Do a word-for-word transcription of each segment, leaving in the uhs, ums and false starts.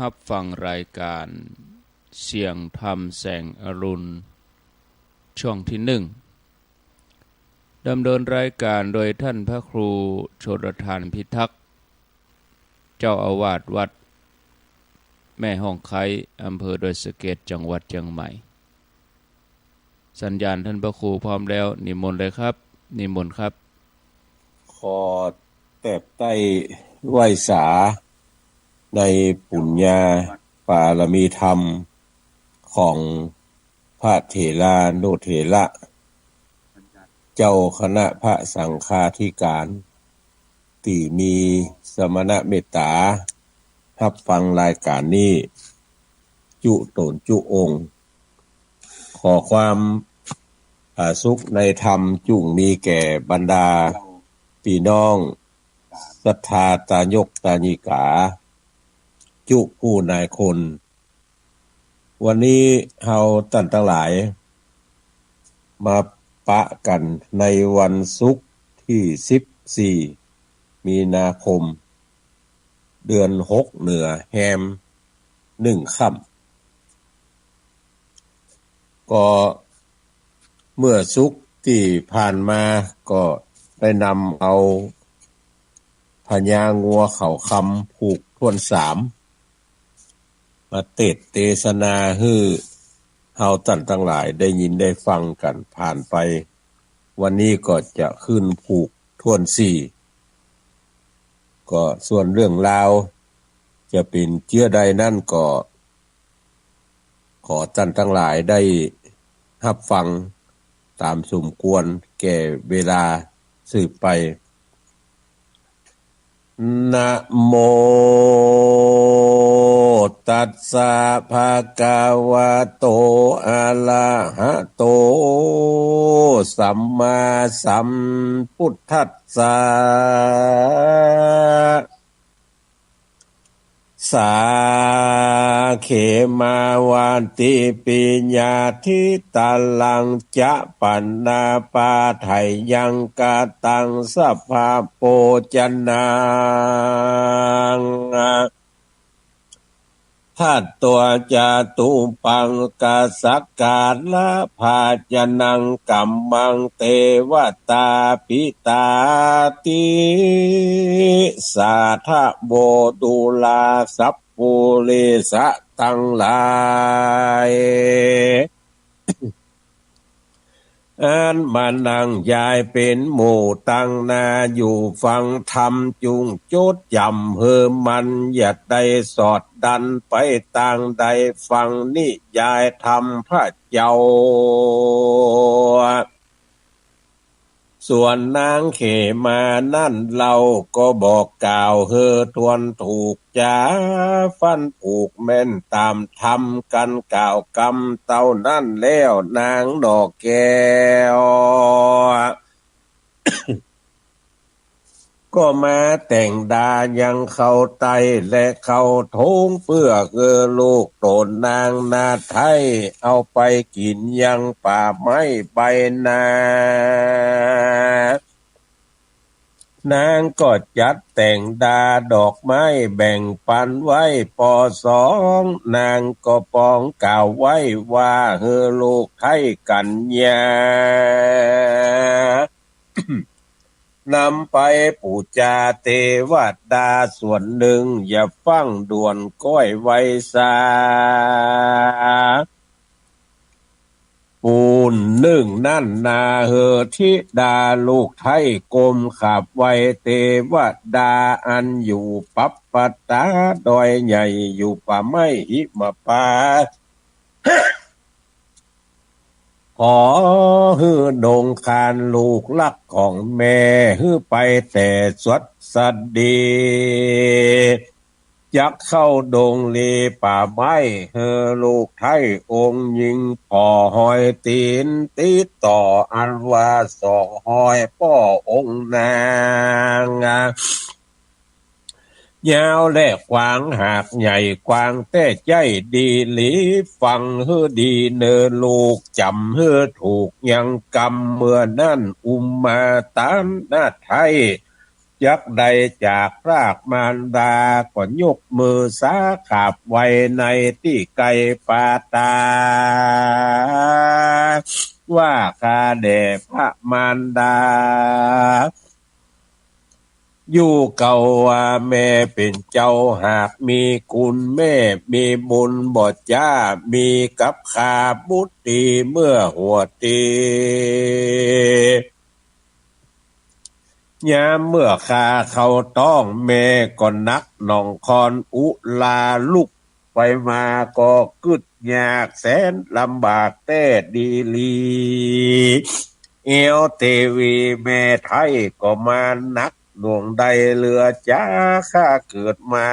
ฮับฟังรายก๋านเสียงธรรมแสงอรุณ ช่วงตี้นึ่ง ดำเนินรายก๋านโดยต้านพระครูชลธานพิทักษ์ เจ้าอาวาสวัดแม่ฮ่องไคร้ อำเภอดอยสะเก็ด จังหวัดเจียงใหม่ สัญญาณต้านพระครูพร้อมแล้ว นิมนต์เลยครับ นิมนต์ครับ ขอแตบใต้ไหว้สาในปุญญาปารมีธรรมของพระเถรานุเถระ เจ้าคณะพระสังฆาธิก๋าน ตี้มีสมณเมตต๋าฮับฟังรายก๋านนี้ จุ๊ต๋นจุ๊องค์ ขอความผาสุกในธรรมจุ่งมีแก่บรรดาปี้น้องศรัทธาตายกตายิกา จุ๊ผู้นายคน วันนี้เฮาต้านตังหลายมาปะกั๋นในวันศุกร์ตี้สิบสี่ มีนาคม เดือนหกเหนือแฮมนึ่งค่ำ ก็เมื่อศุกร์ตี้ผ่านมาก็ได้นำเอาพญางัวเขาคำผูกถ้วนสาม มาเตสน์เตสนาหื้อเฮาต้านตังหลายได้ยินได้ฟังกั๋นผ่านไป วันนี้ก็จะขึ้นผูกถ้วนสี่ ก็ส่วนเรื่องราวจะเป๋นเจื้อใดนั้นก็ ขอต้านตังหลายได้ฮับฟังต๋ามสมควรแก่เวลาสืบไป นะโม ตัสสะ ภะคะวะโต อะระหะโต สัมมาสัมพุทธัสสะ สา เขมาวัตถิ ปิญญาทิฏฐารัง จะปะนาปาทะยัง กะตัง สัพพะโภชะนัง ทัตตวา จาตุปัง กะสักการะภาชะนัง กัมมัง เตวะตา ปิตาติ สาทะโว ดูรา สัพปุริสะตังหลาย อันมานั่งยายเป๋นหมู่ตังหน้าอยู่ฟังธรรม จุ่งจดจ๋ำหื้อมั่น อย่าได้สอดดันไปตางใด ฟังนิยายธรรมพระเจ้า ส่วนนางเขมานั้นเล่าก็บอกกล่าวหื้อถ้วนถูกจ๋า ฟันผูกแม่นต๋ามธรรมกั๋นกล่าวกำเต้านั้นแล้ว นางหน่อแก้ว ก็มาแต่งดายังเข้าใต้และเข้าโถง เปื้อหื้อลูกต๋นนางนาฏไท้เอาไปกิ๋นยังป่าไม้ใบนา นางก็จัดแต่งดาดอกไม้แบ่งปันไว้ปอสอง นางก็ปองกล่าวไว้ว่า หื้อลูกไท้กั๋นยา นำไปปู๋จาเตวดาส่วนนึ่ง อย่าฟั่งด่วนก้อยไว้สา ปูนนึ่งนั้นนา หื้อธิดาลูกไท้ก้มขาบไหว้เตวดาอันอยู่ปับปะตาดอยใหญ่อยู่ป่าไม้หิมพานต์ ขอหื้อดงคานลูกฮักของแม่ หื้อไปแต่สวัสดี จักเข้าดงลีป่าไม้ หื้อลูกไท้องค์หญิงผ่อฮอยตี๋น ติดต่ออันว่าส่อฮอยป้อองค์นาง ยาวและกว้างหากใหญ่กว้างแต๊ใจ๊ดีหลี ฟังหื้อดีเน่อลูก จ๋ำหื้อถูกยังกำ เมื่อนั้นอุมมาตานนาฏไท้ จักได้จากพรากมารดา ก็ยกมือสาขาบไหว้ในตี้ไกลปาตา ว่าข้าแด่พระมารดา อยู่เก่าว่าแม่เป๋นเจ้า หากมีกุณแม่มีบุญบ่จ๊า มีกับข้าบุตรีเมื่อหัวตี้ ยามเมื่อข้าเข้าต๊องแม่ก็หนักหน่องคอนอุรา ลุกไปมาก็กึ๊ดยากแสนลำบากแต๊ดีหลี แอ่วเตวีแม่ไท้ก็มาหนักหน่วงได้เหลือจ๊า ข้าเกิดมา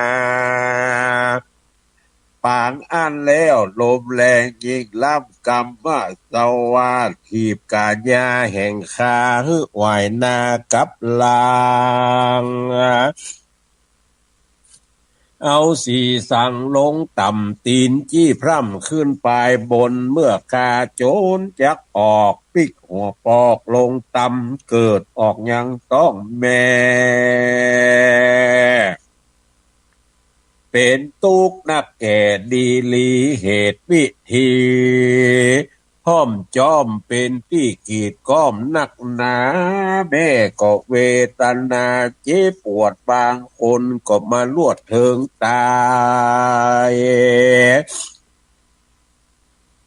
ปางอั้นแล้วลมแรงยิ่งล้ำกำมะสวาด ถีบก๋ายาแห่งข้าหื้อหวายหน้ากลับหลัง เอาสีสังลงต่ำ ตี๋นจี้พร่ำขึ้นปายบน เมื่อข้าโจรจักออก ปิ๊กหัวปอกลงต่ำ เกิดออกยังต๊องแม่ เป๋นตุ๊กข์นักแก่ดีหลี เหตุวิธี ห้อมจ้อมเป๋นตี้กีดก้อมนักหนา แม่ก็เวทนาเจ็บปวด บางคนก็มาลวดเถิงต๋าย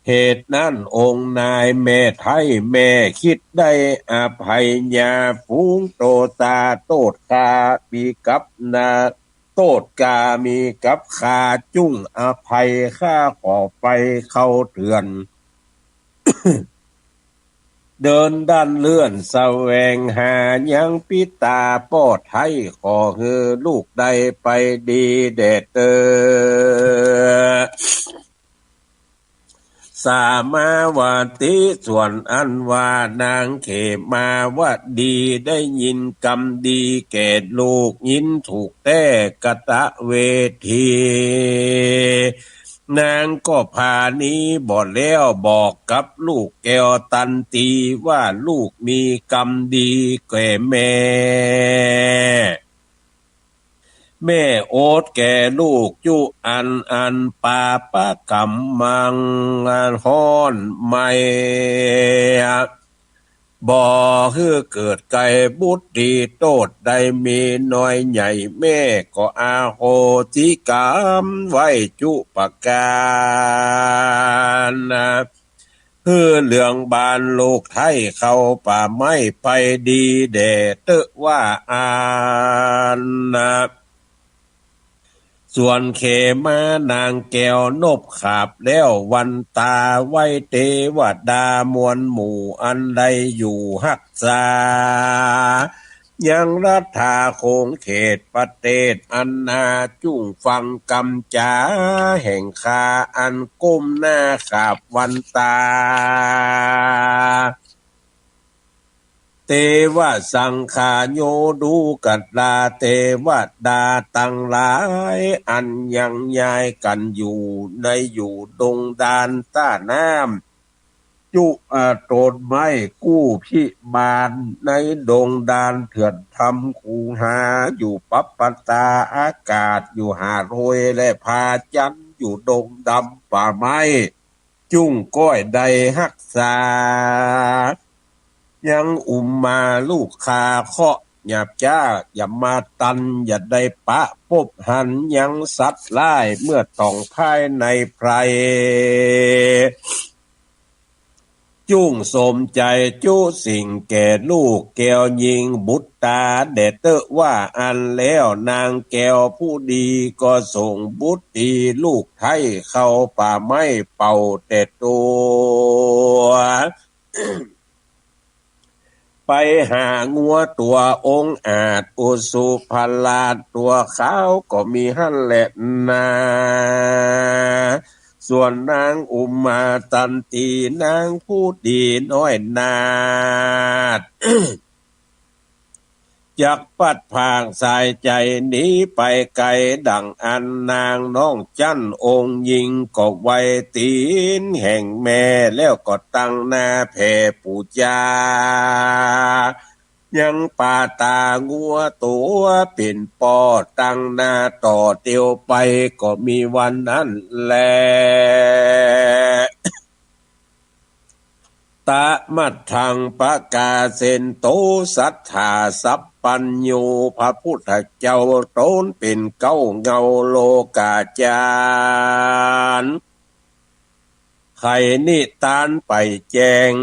เหตุนั้นองค์นายแม่ไท้ แม่คิดได้อภัยยา ฝูงโตตาโต้ษข้ามีกับนา โต้ษก๋ามีกับข้า จุ่งอภัยข้าขอไปเข้าเถื่อน เดินดันเลื่อนแสวงหา ยังปิตาป้อไท้ ขอหื้อลูกได้ไปดีแด่เต๊อะ สามาวตี ส่วนอันว่านางเขมาวดี ได้ยินกำดีแก่ลูก ยินถูกแต๊กตะเวที นางก็ผานี้บ่แล้ว บอกกับลูกแก้วตันตี ว่าลูกมีกำดีแก่แม่ แม่โอษแก่ลูกจุอันอัน ปาปะก๋ำมังฮ้อนไหม้ บ่หื้อเกิดไกลบุตรี โต้ษได้มีน้อยใหญ่ แม่ก็อโหสิก๋รรมไว้จุประก๋าร หื้อเหลืองบานลูกไท้เข้าป่าไม้ไปดีแด่เต๊อะว่าอั้นนะ ส่วนเขมานางแก้วนบขาบแล้ววันต๋า ไหว้เตวดามวลหมู่อันได้อยู่ฮักษา ยังรัฐาคงเขตประเตศอันนา จุ่งฟังกำจ๋าแห่งข้าอันก้มหน้าขาบวันต๋า เตวะสังขาโย ดูกราเตวดาตังหลาย อันยังยายกั๋นอยู่ในอยู่ดงดานต้าน้ำ จุ อ่า ต้นไม้กู้พิบาล ในดงดานเถื่อนธรรมคูหา อยู่ปับปะตาอากาศ อยู่หาดห้วยและผาจันทร์ อยู่ดงดำป่าไม้ จุ่งก้อยได้ฮักษา ยังอุมมาลูกข้าเคราะห์หยาบจ๊า อย่ามาตัน อย่าได้ปะปบหัน ยังสัตว์ร้ายเมื่อต้องภายในไพร จุ่งสมใจ๋จุสิ่งแก่ลูกแก้วยิงบุตรต๋าแด่เต๊อะว่าอั้นแล้ว นางแก้วผู้ดีก็ส่งบุตรีลูกไท้เข้าป่าไม้เป่าแต่ตั๋ว ไปหางัวตั๋วองอาจ อุสุภราชตั๋วขาวก็มีหั้นแหละนา ส่วนนางอุมมาตันตีนางผู้ดีน้อยนาถ จักปัดผากสายใจ๋หนีไปไกล ดั่งอั้นนางน้องจั้นองค์ยิงก็ไหว้ตี๋นแห่งแม่ แล้วก็ตั้งหน้าแผ่ปู๋จา ยังปาต๋างัวตั๋วเป๋นป้อ ตั้งหน้าต่อเตียวไป ก็มีวันนั้นแล ตะมัทธัง ปะกาเสนโต สัตถาสัพพัญญู พระพุทธเจ้าต๋นเป๋นเก๊าเงาโลก๋าจารย์ ไขนิทานไปแจ้ง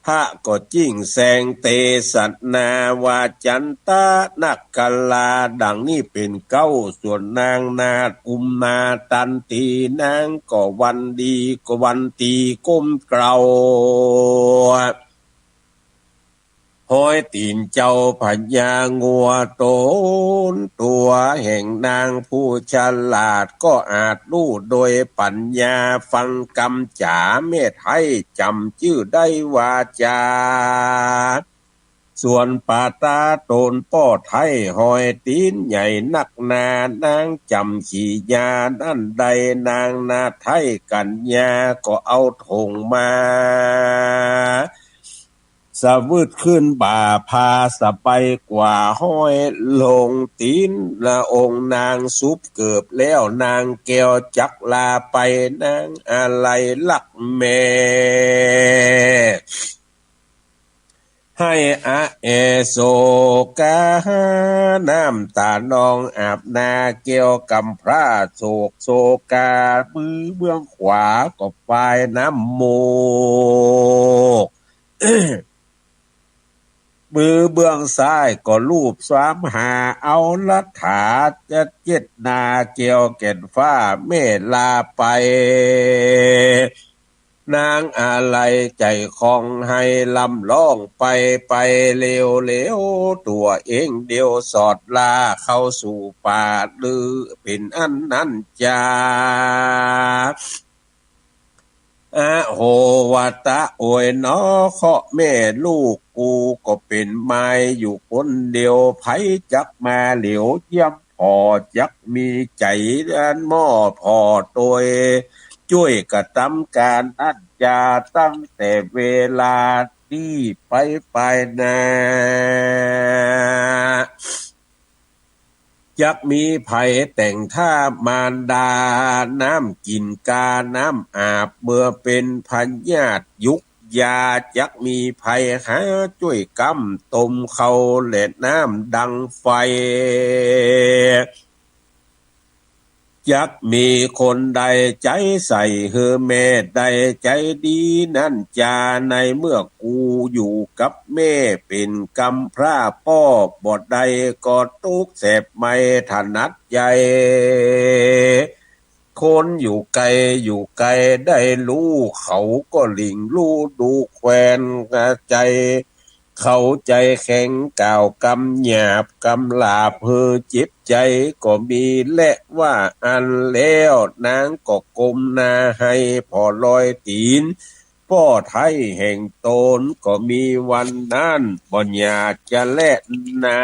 พระก็จิ่งแสงเตสนา วาจันตะนักกลา ดังนี้เป๋นเก๊า ส่วนนางนาฏกุมมาตันตี นางก็วันดีก็วันตีก้มเกลา ฮอยตี๋นเจ้าพญางัวต๋น ตั๋วแห่งนางผู้ฉลาด ก็อาจฮู้โดยปั๋ญญา ฟังกำจ๋าแม่ไท้ จ๋ำจื้อได้วาจา ส่วนปาต๋าต๋นป้อไท้ ฮอยตี๋นใหญ่นักหนา นางจ๋ำขี่ยานั้นได้ นางนาฏไท้กัญญา ก็เอาถงมา สะวืดขึ้นบ่า พาสะใบกว่าห้อย ลงตี๋นละองค์นางสุบเกิบแล้ว นางแก้วจักลาไป นางอาลัยรักแม่ ให้อะแอโศกา น้ำต๋านองอาบหน้า แก้วกำพร้าโศกโศกา มือเบื้องขวาก็ปายน้ำมูก มือเบื้องซ้ายก็ลูบสามหา เอาละถาเจ็ดนา แก้วแก่นฟ้าแม่ลาไป นางอาลัยใจ๋คองไห้ลำร้องไป ไปเร็วเร็ว ตั๋วเองเดี๋ยวสอดลาเข้าสู่ป่า ลือเป๋นอันนั้นจา อโหวตะ โอยหนอเคราะห์แม่ลูก กูก็เป๋นมายอยู่คนเดียว ใผจักมาเหลียวเยี่ยมผ่อ จักมีใจ๋อันหม้อผ่อโตย จ้วยกระตำก๋านอันจา ตั้งแต่เวลานี้ไปปายหน้า จักมีใผแต่งถ้ามารดา น้ำกิ๋นกาน้ำอาบ เมื่อเป๋นพยาธิยุกยา จักมีใผหาจ้วยกำต้มข้าวและน้ำดังไฟ จักมีคนใดใจ๋ใส่หื้อแม่ได้ใจ๋ดีนั้นจา ในเมื่อกูอยู่กับแม่เป๋นกำพร้า ป้อบ่ได้ก็ตุ๊กข์แสบไหม้ถนัดใจ๋ คนอยู่ไกลอยู่ไกลได้ฮู้ เขาก็หลิ้งฮู้ดูแควนใจ๋ เขาใจ๋แข็งกล่าวกำหยาบกำหลาบหื้อเจ็บใจ๋ก็มีแล ว่าอั้นแล้วนางก็ก้มหน้าไห้ผ่อรอยตี๋นป้อไท้แห่งต๋น ก็มีวันนั้นบ่อยากจะแลนา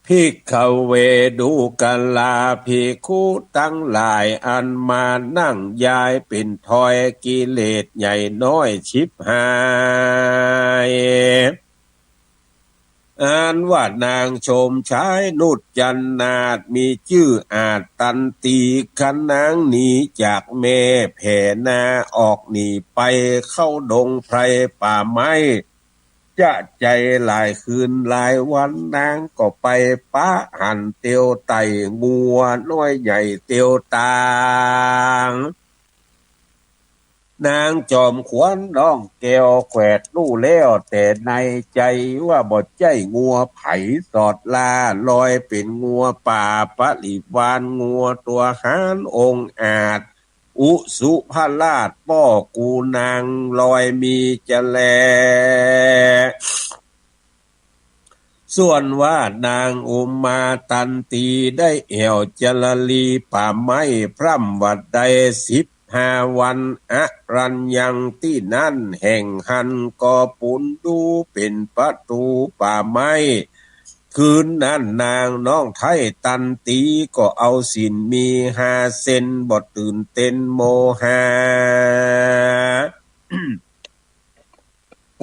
ภิกขเว ดูกราภิกขุตังหลาย อันมานั่งยายเป๋นทอย กิเลสใหญ่น้อยฉิบหาย อันว่านางชมชายนุชจันนาฏ มีจื้ออาจตันตี คันนางหนีจากแม่แผ่หน้าออกหนีไปเข้าดงไพรป่าไม้ จะใจ๋หลายคืนหลายวัน นางก็ไปปะหั้นเตียวไต่งัวน้อยใหญ่เตียวตาง นางจอมขวัญน้องแก้วแขวดฮู้แล้วแต่ในใจ๋ ว่าบ่ใจ้งัวใผ สอดล่าลอยเป๋นงัวป่า ปริวารงัวตั๋วหาญองอาจ อุสุภราชป้อกูนางลอยมีจะแล ส่วนว่านางอุมาตันตีได้แอ่วจรลีป่าไม้พร่ำว่าได้สิบห้าวัน อรัญญังตี้นั้นแห่งหั้นก็ปูนดูเป๋นประตู๋ป่าไม้ คืนนั้นนางน้องไท้ตันตีก็เอาศีลมีห้าเส้น บ่ตื่นเต้นโมหะ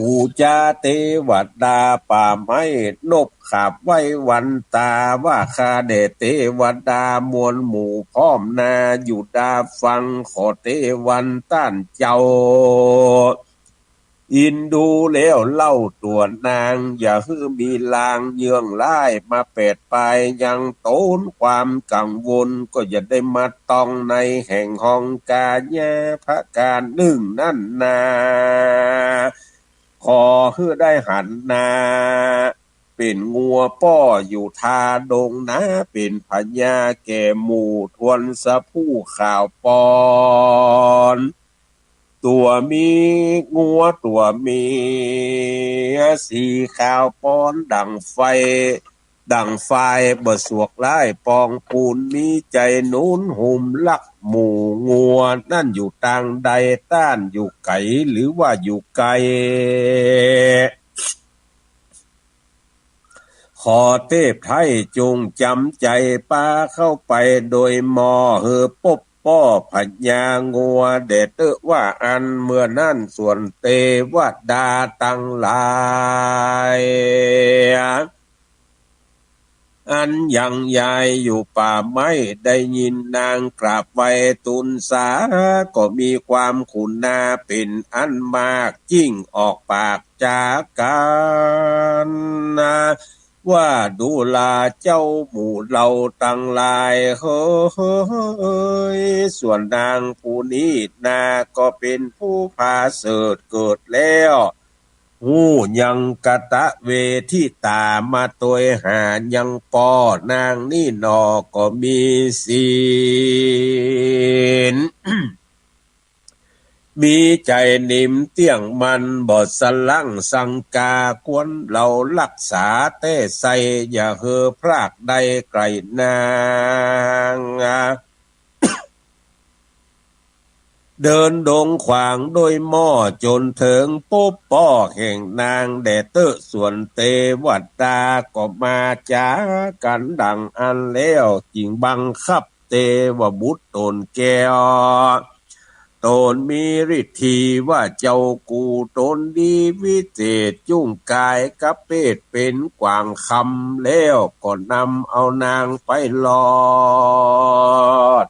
ปู๋จาเตวดาป่าไม้ นบขาบไหว้วันต๋า ว่าข้าแด่เตวดามวลหมู่พร้อมนา อยู่ดาฟัง ขอเตวันต้านเจ้า อินดูแล้วเล่าตั๋วนาง อย่าหื้อมีลางเยื่องร้ายมาแปดปายยังต๋น ความกังวลก็อย่าได้มาตองในแห่งฮองกายา ผะก๋านนึ่งนั้นนา ขอหื้อได้หันนา เป๋นงัวป้ออยู่ทาดงนา เป๋นพญาแก่หมู่ ทวนสะผู้ข่าวปอน ตั๋วมีงัวตั๋วมี สีขาวปอนดั่งไฟ ดั่งไฟบ่สวกร้ายปองปูน มีใจ๋หนุนหุมลักหมู่งัว นั้นอยู่ตางใด ต้านอยู่ไก๋หรือว่าอยู่ไก๋ ขอเตพไทยจุ่งจ๋ำใจ๋ ปาเข้าไปโดยหม้อ หื้อปบป้อพญางัว แด่เต๊อะว่าอั้น เมื่อนั้นส่วนเตวดาตังหลาย อันยังยายอยู่ป่าไม้ ได้ยินนางกราบไหว้ตูนสา ก็มีความขุนาเป๋นอันมาก ยิ่งออกปากจ๋ากั๋นนา ว่าดูราเจ้าหมู่เฮาตังหลายเฮย ส่วนนางผู้นี้นา ก็เป๋นผู้ผาเสริฐเกิดแล้ว ฮู้ยังกตเวทิตา มาตวยหายังป้อนางนี้หนอ ก็มีศีล มีใจ๋นิ่มเตี้ยงมั่น บ่สะลั้งสังกา ควรเฮาฮักษาแต๊ใส่ อย่าหื้อพรากได้ไก๋นาง เดินดงขวางโดยหม้อ จ๋นเถิงปบป้อแห่งนาง แด่เต๊อะส่วนเตวดา ก็มาจ๋ากั๋นดั่งอั้นแล้ว จึงบังคับเตวบุตรต๋นแก้ว ต๋นมีฤทธีว่าเจ้ากู๋ ต๋นดีวิเศษ จุ่งก๋ายกะเปดเป๋นกวางคำ แล้วก็นำเอานางไปลอด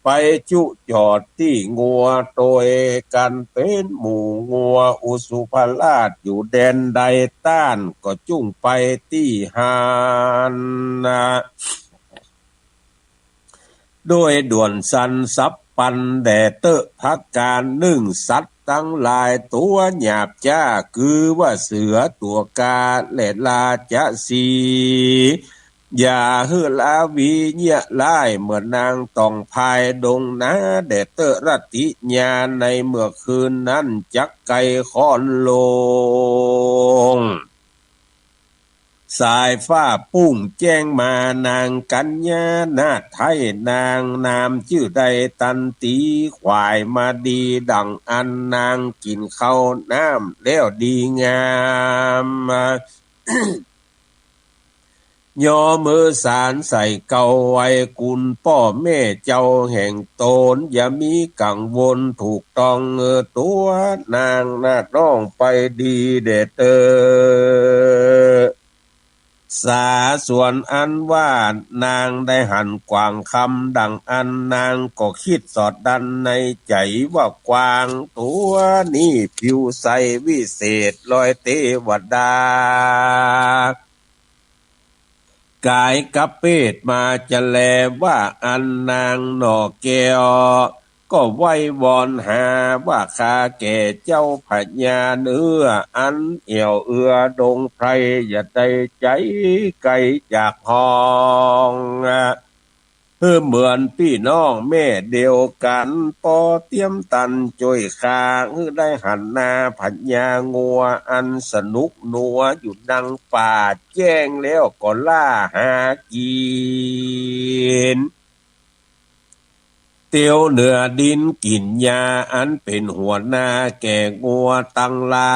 ไปจุจอดตี้งัวตวยกั๋นเป๋นหมู่งัว อุสุภราชอยู่แดนใด ต้านก็จุ่งไปตี้หั้นนา โดยด่วนสันสับปัน แด่เต๊อะผะก๋านนึ่ง สัตว์ตังหลายตั๋วหยาบจ๊า คือว่าเสือตั๋วก๋า และราชสีห์ อย่าหื้อลาวีเยียะร้าย เมื่อนางต่องภายดงนา แด่เต๊อะรัตติยา ในเมื่อคืนนั้นจักไกลค่อนลง สายฟ้าปุ้งแจ้งมา นางกัญญานาถไท้ นางนามจื้อได้ตันตี ขวายมาดีดั่งอั้น นางกิ๋นข้าวน้ำแล้วดีงาม ย่อมือสานใส่เกาไว้ กุณป้อแม่เจ้าแห่งต๋น อย่ามีกังวล ถูกต้องเออตัวนางนาน้องไปดีแด่เต๊อะ สาส่วนอันว่านางได้หันกวางคำดั่งอั้น นางก็กึ๊ดสอดดั้นในใจ๋ว่ากวางตั๋วนี้ผิวใสวิเศษ ลอยเตวดา ก๋ายกะเปดมาจะแล ว่าอั้นนางหน่อแก้ว ก็ไหว้วอนหาว่า ข้าแก่เจ้าพญาเนื้อ อันแอ่วเอือดงไพร อย่าได้ไก๋ไก๋จากฮอง หื้อเหมือนปี้น้องแม่เดียวกั๋น ปอเตียมตันจ้วยข้า หื้อได้หันนาพญางัว อันสนุกนัวอยู่ดังป่า แจ้งแล้วก็ล่าหากิ๋น เตียวเหนือดินกิ๋นหญ้า อันเป๋นหัวหน้าแก่งัวตังหลา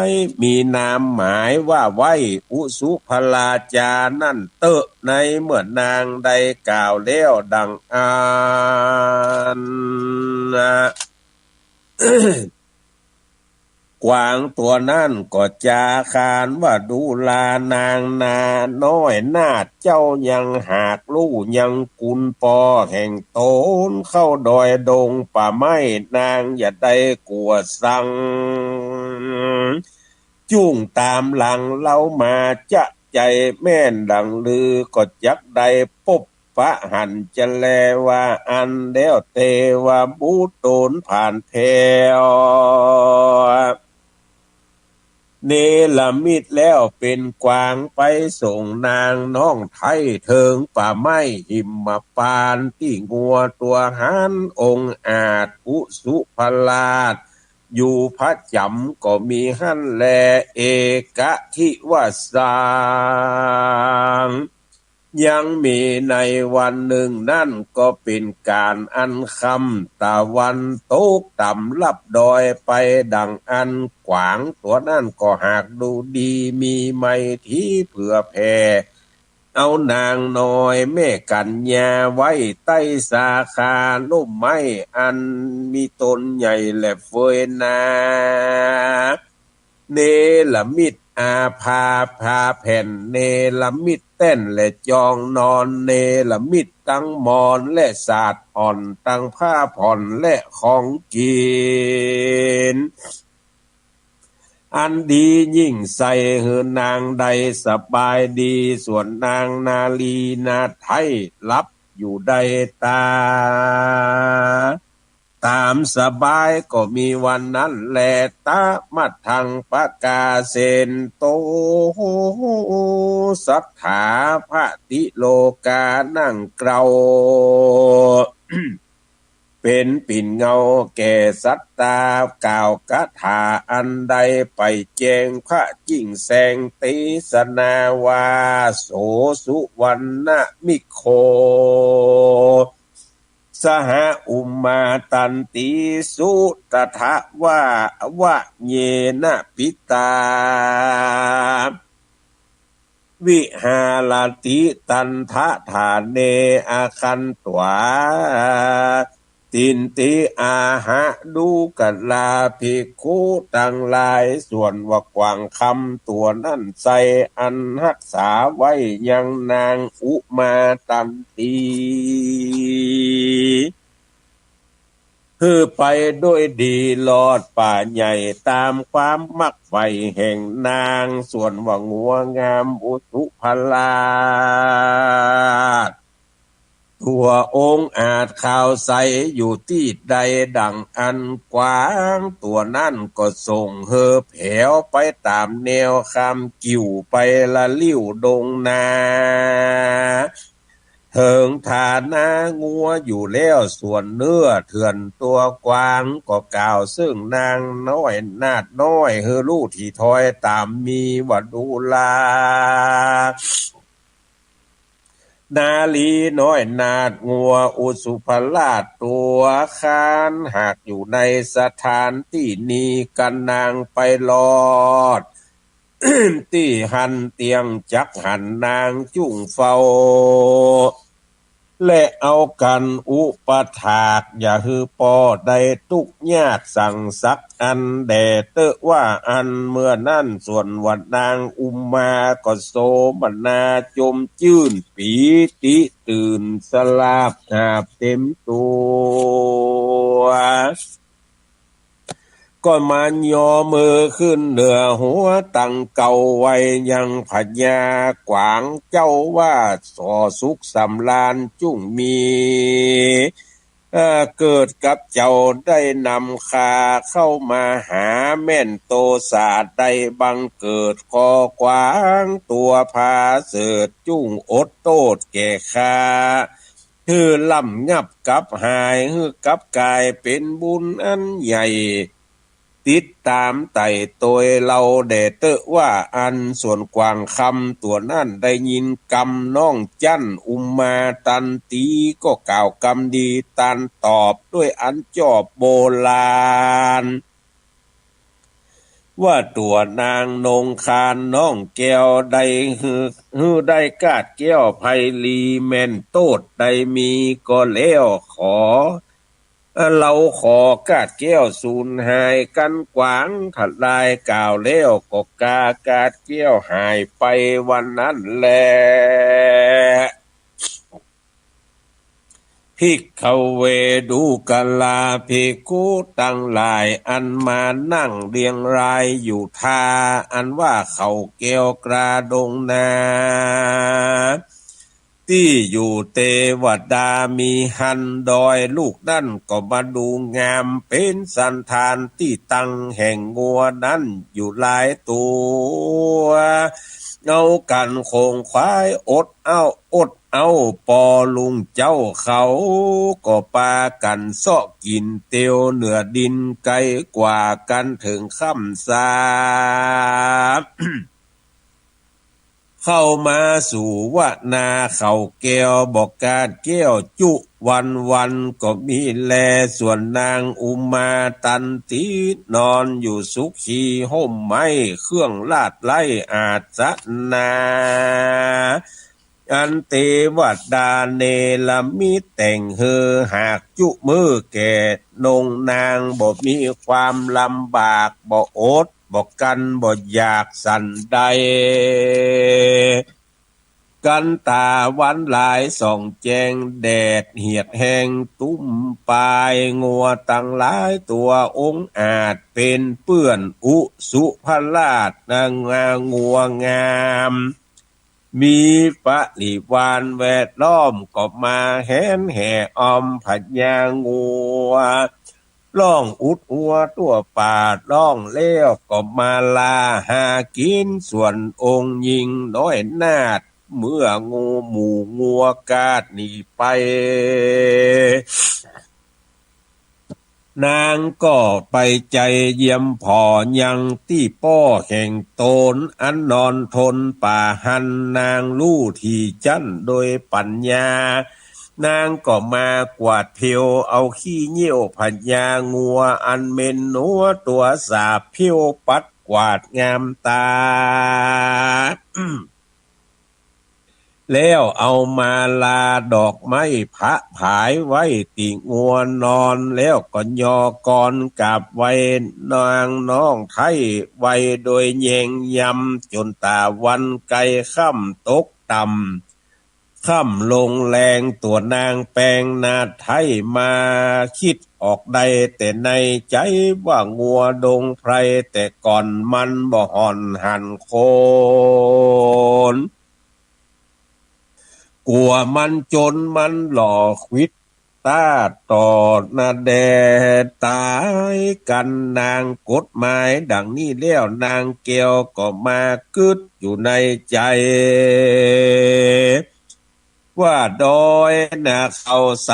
ย มีนามหมายว่าไหว้อุสุภราชานั้นเต๊อะ ในเมื่อนางได้กล่าวแล้วดั่งอั้น กวางตั๋วนั้นก็จาขานว่า ดูรา นางนาน้อยนาฏเจ้ายังหากฮู้ยังกุณปอแห่งต๋น เข้าดอยดงป่าไม้ นางอย่าได้กั๋วสัง จุ่งต๋ามหลังเฮามา จะใจ๋แม่นดังลือ ก็จักได้ปบปะหันจะแลว่าอั้น แล้วเตวบุตรโตนผ่านแผว เนรมิตแล้วเป๋นกวางไปส่งนางน้องไท้เถิงป่าไม้หิมพานต์ ตี้งัวตั๋วหั้นองอาจกุสุภราชอยู่ประจ๋ำก็มีหั้นแล เอกทิวาสัง ยังมีในวันนึ่งนั้นก็เป๋นก๋านอั้นค่ำตะวันตกต่ำลับดอยไปดังอั้น กวางตั๋วนั้นก็หากดูดีมีไมตรีเผื่อแผ่ เอานางน้อยแม่กัญญาไว้ใต้สาขาล่มไม้อันมีต้นใหญ่แลเฟยนา เนรมิตอาภา ผ้าแผ่น เนรมิตแต้นและจองนอน เนรมิตตังหมอนและสาดอ่อน ตังผ้าผ่อนและของกิ๋น อันดียิ่งใส่หื้อนางได้สบายดี ส่วนนางนารีนาไท้หลับอยู่ได้ต๋า ต๋ามสบายก็มีวันนั้นแล ตะมัทธังปะกาเสนโต สัตถาปฏิโลกา นั่งเกลา เป๋นปิ่นเงาแก่สัตตา กล่าวกถาอันใดไปแจ้งพระยิ่งแสงเตสนาว่า โสสุวรรณมิคโค สหะอุมมาตันติสุ ตถะวะวะเยนะปิตา วิหารติตันทะฐาเน อาคันตวา ตินติอาหะ ดูกราภิกขุตังหลาย ส่วนว่ากวางคำตั๋วนั้นไซร้ อันฮักษาไว้ยังนางอุมาตันตี หื้อไปด้วยดีลอดป่าใหญ่ต๋ามความมักใฝ่แห่งนาง ส่วนว่างัวงามอุสุภราชตั๋วองอาจขาวใสอยู่ตี้ใดดั่งอั้น กวางตั๋วนั้นก็ส่งหื้อแผวไปต๋ามแนวคำกิ่วไปละลิ้วดงนา เถิงฐานะงัวอยู่แล้ว ส่วนเนื้อเถื่อนตั๋วกวางก็กล่าวเซิ่งนางน้อยนาฏน้อยหื้อฮู้ถี่ถ้อยต๋ามมีว่า ดูรา นารีน้อยนาฏงัวอุสุภราชตั๋วคานหากอยู่ในสถานตี้นี้ กัณนางไปลอด ตี้หั้นเตียงจักหันนางจุ่งเฝ้า และเอากั๋นอุปถาก อย่าหื้อป้อได้ตุ๊กข์ยากสังสักอันแด่เต๊อะว่าอั้น เมื่อนั้นส่วนว่านางอุมมาก็โสมนาจมจื้นปีติตื่นสลาบหาบเต๋มตั๋ว ก็มายอมือขึ้นเหนือหัวตังเก่าไว้ยังพญากวางเจ้าว่า ส่อสุขสำราญจุ่งมี เอ่อ เกิดกับเจ้าได้นำข้าเข้ามาหา แม่นโตสาได้บังเกิด ขอกวางตั๋วผาเสริฐจุ่งอดโต้ษแก่ข้า หื้อล่ำงับกับหาย หื้อกับก๋ายเป๋นบุญอันใหญ่ ติดต๋ามไต่ตวยเฮาแด่เต๊อะว่าอั้น ส่วนกวางคำตั๋วนั้นได้ยินกำน้องจั้นอุมมาตันตีก็กล่าวกำดีตันตอบด้วยอันจอบโบราณ ว่าตั๋วนางนงคานน้องแก้วได้หื้อ หื้อได้กาดแก้วไพลีแม่นโต้ษได้มีก็แล้ว ขอ เฮาขอกาดแก้วสูญหาย กั้นขวางทลาย กล่าวแล้วก็กากาดแก้วหายไปวันนั้นแล ภิกขเว ดูกราภิกขุตังหลาย อันมานั่งเรียงรายอยู่ท่า อันว่าเขาแก้วกระดงนา ตี้อยู่เตวดามีหั้น ดอยลูกนั้นก็มาดูงาม เป๋นสันฐานตี้ตั้งแห่งงัวนั้นอยู่หลายตั๋ว เอากั๋นโขงขวาย อดเอาอดเอา ปอลุงเจ้าเขาก็ปากั๋นเซาะกิ๋นเตียวเหนือดิน ไกลกว่ากั๋นเถิงค่ำซา เข้ามาสู่วนาเขาแก้ว บ่กาดแก้วจุวันวัน ก็มีแล ส่วนนางอุมาตันติ นอนอยู่สุขีฮ่มไม้ เครื่องราชไล้อาสนะ อันเตวดาเนรมิตแต่งหื้อ หากจุมื้อแก่นงนาง บ่มีความลำบาก บ่อด บ่กั้น บ่อยากสันใด กันต๋าวันหลายส่องแจ้ง แดดเหียดแฮงตุ้มปาย งัวตังหลายตั๋วองอาจ เป๋นเปื้อนอุสุภราช นางงัวงาม มีปริวารแวดล้อม ก็มาแหนแห่ออมพญางัว ร้องอุดอัวตั๋วป่า ร้องแล้วก็มาลาหากิ๋น ส่วนองค์หญิงน้อยนาถ เมื่องูหมู่งัวกาดหนีไป นางก็ไปใจ๋เยี่ยมผ่อยังตี้ป้อแห่งต๋น อันนอนทนป่าหั้น นางลู่ถี่จั้นโดยปั๋ญญา นางก็มากวาดเผียว เอาขี้เยี่ยวพญางัว อันเหม็นหนัวตั๋วสาบเผียว ปัดกวาดงามต๋า แล้วเอามาลาดอกไม้ผะผายไว้ตี้งัวนอน แล้วก็ยอกรกราบไหว้นางน้องไท้ไว้โดยแยงยำ จ๋นต๋าวันใก้ค่ำตกต่ำ ค่ำลงแลง ตั๋วนางแปงนาถไท้มา กึ๊ดออกได้แต่ในใจ๋ ว่างัวดงไพรแต่ก่อน มันบ่ห่อนหันคน กั๋วมันจ๋นมันหล่อ ขวิดต๋าต่อหน้าแด่ต๋ายกั๋น นางกฎหมายดังนี้แล้ว นางแก้วก็มากึ๊ดอยู่ในใจ๋ ว่าดอยนาเขาใส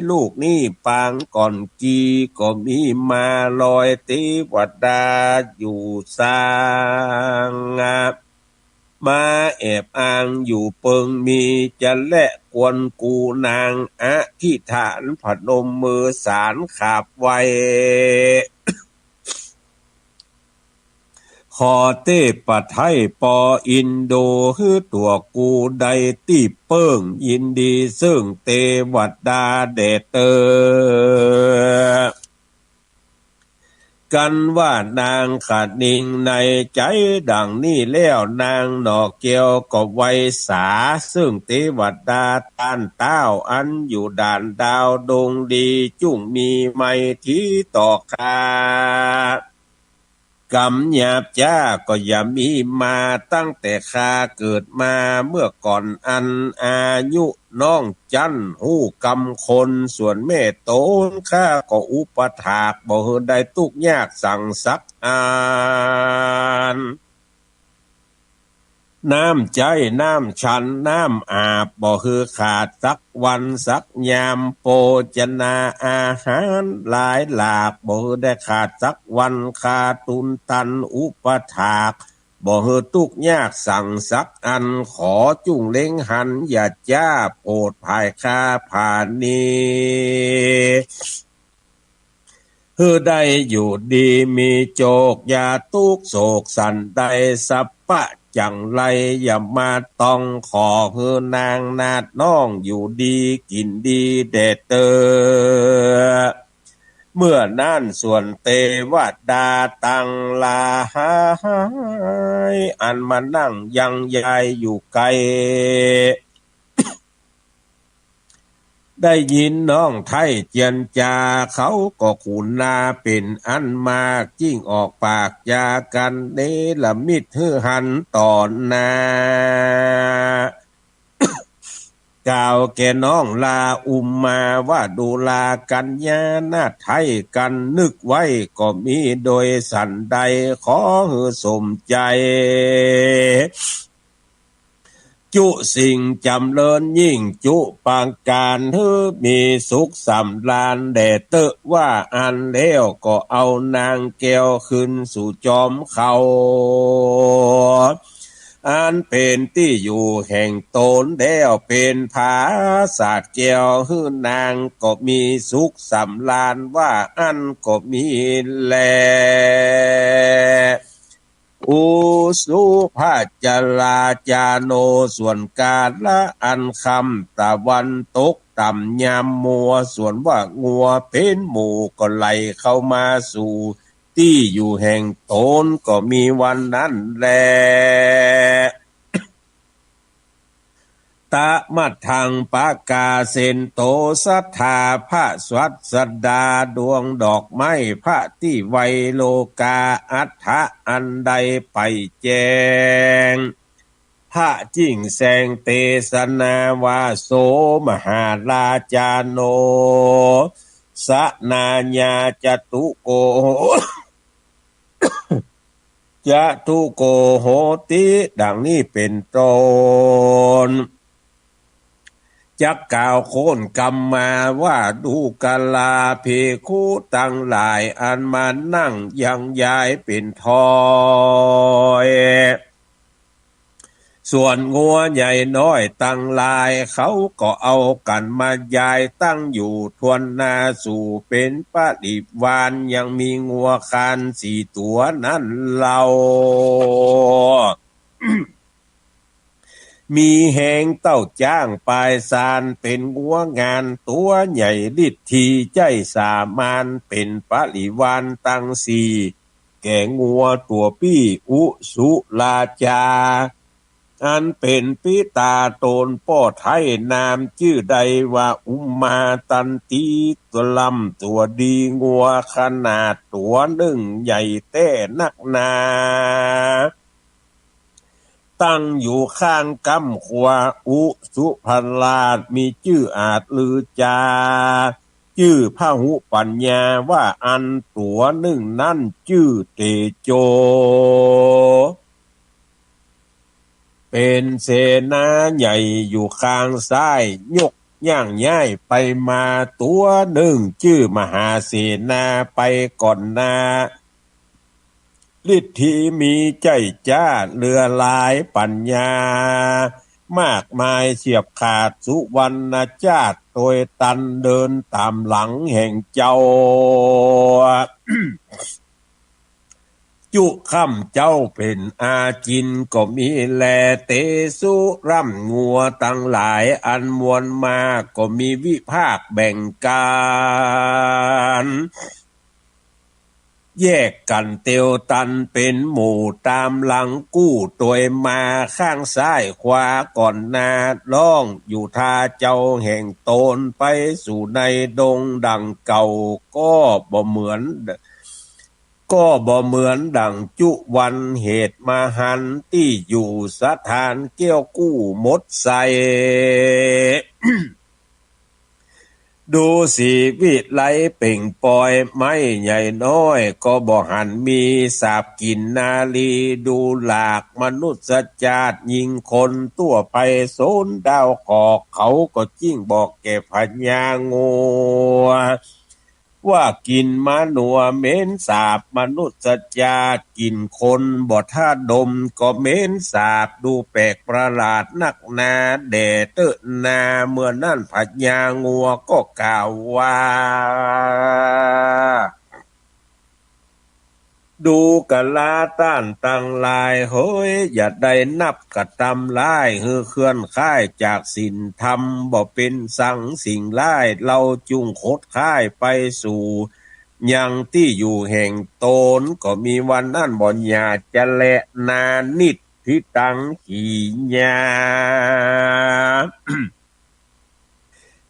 ลูกนี้ ปางก่อนกี่ก็มีมาลอย เตวดาอยู่สาง มาแอบอ้างอยู่เปิงมี จะแลกวนกูนาง อธิษฐานพนมมือสานขาบไหว้ ขอเตปะไท้ปออินโด หื้อตั๋วกูได้ตี้เปิ้ง ยินดีเซิ่งเตวดาแด่เต๊อะ กันว่านางคะนิงในใจ๋ดังนี้แล้ว นางหน่อแก้วก็ไหว้สาเซิ่งเตวดาต้านเต๊า อันอยู่ด่านดาวดงดี จุ่งมีไมตรีต่อข้า ก๋ำหยาบจ๊าก็อย่ามีมา ตั้งแต่ข้าเกิดมาเมื่อก่อน อันอายุน้องจั้นฮู้กำคน ส่วนแม่ต๋นข้าก็อุปถาก บ่หื้อได้ตุ๊กข์ยากสังสักอัน น้ำใจ๊ น้ำฉัน น้ำอาบ บ่หื้อขาดสักวันสักยาม โภชนาอาหารหลายหลาก บ่หื้อได้ขาดสักวัน ข้าตูนตันอุปถาก บ่หื้อตุ๊กข์ยากสังสักอัน ขอจุ่งเล็งหัน อย่าจ๊าโผดผายข้าผานี้ หื้อได้อยู่ดีมีโจค อย่าตุ๊กข์โศกสันใด สัพพะจังไรอย่ามาต้อง ขอหื้อนางนาถน้องอยู่ดีกิ๋นดีแด่เต๊อะ เมื่อนั้นส่วนเตวดาตังหลาย อันมานั่งยังยายอยู่ไกล ได้ยินน้องไท้เจียรจา เขาก็ขุนนาเป๋นอันมาก จึ่งออกปากจากั๋น เนรมิตหื้อหันต่อหน้า กล่าวแก่น้องลาอุมมาว่า ดูรากัญญานาไท้กั๋น นึกไว้ก็มีโดยสันใด ขอหื้อสมใจ๋ จุสิ่งจ๋ำเริญยิ่งจุประก๋าน หื้อมีสุขสำราญแด่เต๊อะ ว่าอั้นแล้วก็เอานางแก้วขึ้นสู่จอมเขา อันเป๋นตี้อยู่แห่งต๋นแล้ว เป๋นผาสาทแก้ว หื้อนางก็มีสุขสำราญ ว่าอั้นก็มีแล อุสุภจราจาโน ส่วนกาละอันค่ำตะวันตกต่ำยามมัว ส่วนว่างัวเป๋นหมู่ก็ไหลเข้ามาสู่ตี้อยู่แห่งต๋น ก็มีวันนั้นแล ตะมัทธังปะกาเสนโต สัตถาพระศาสดาดวงดอกไม้พระตี้ไวโลกา อัฏฐะอันใดไปแจ้ง พระจึ่งแสงเตสนาว่า โสมหาราจาโน สนาญาจตุโก จตุโกโหติ ดังนี้เป๋นต้น จักกล่าวโค่นกำมาว่า ดูกราภิกขุตังหลาย อันมานั่งยังยายเป๋นถ้อย ส่วนงัวใหญ่น้อยตังหลาย เขาก็เอากั๋นมายายตั้งอยู่ถ้วนหน้า สู่เป๋นปริวาร ยังมีงัวควายสี่ตั๋วนั้นเล่า มีแฮงเต้าจ๊างปายซาน เป๋นงัวงานตั๋วใหญ่ ฤทธีใจ๊สามาน เป๋นปริวารตังสี่ แก่งัวตั๋วปี้ อุสุราจา อันเป๋นปิตาต๋นป้อไท้ นามจื้อได้ว่าอุมมาตันตี ตั๋วล่ำตั๋วดี งัวขนาดตั๋วนึ่งใหญ่แต๊นักหนา ตั้งอยู่ข้างก้ำขวา อุสุภราชมีจื้ออาจลือจา จื้อพหุปัญญา ว่าอั้นตั๋วนึ่งนั้นจื้อเตโจ เป๋นเสนาใหญ่อยู่ข้างซ้าย ยกย่างย้ายไปมา ตั๋วนึ่งจื้อมหาเสนาไปก่อนหน้า ฤทธีมีใจ๊จ๊าเหลือหลาย ปัญญามากมายเฉียบขาด สุวรรณจาตุโตยตันเดินต๋ามหลังแห่งเจ้า จุค่ำเจ๊าเป๋นอาจิณก็มีแล เตสุร่ำงัวตังหลาย อันมวลมาก็มีวิภาคแบ่งกั๋น แยกกั๋นเตียวตันเป๋นหมู่ต๋ามหลังกู้โตยมา ข้างซ้ายขวาก่อนหน้า ล่องอยู่ท่าเจ้าแห่งต๋น ไปสู่ในดงดั่งเก่า ก็บ่เหมือน ก็บ่เหมือนดั่งจุวัน เหตุมหันต์ตี้อยู่สถานเกี้ยวกู้หมดใส ดูสีวิไลเปล่งปอย ไม้ใหญ่น้อยก็บ่หันมี สาปกิ๋นนารีดูหลาก มนุษย์จาติยิงคน ตั๋วไปโสนดาวขอก เขาก็จึ่งบอกแก่พญางัว ว่ากิ๋นมะนัวเหม็นสาบ มนุษย์จาติกิ๋นคนบ่ถ้าดมก็เหม็นสาบ ดูแปลกประหลาดนักหนา แด่เต๊อะนา เมื่อนั้นพญางัวก็กล่าวว่า ดูกราต้านตังหลายเหย อย่าได้นับกระตำร้าย หื้อเคลื่อนคลายจากศีลธรรม บ่เป๋นสังสิ่งร้าย เฮาจุ่งขดคลายไปสู่ ยังตี้อยู่แห่งต๋น ก็มีวันนั้นบ่อย่าจะแลนานิฏฐิตัง ขีญา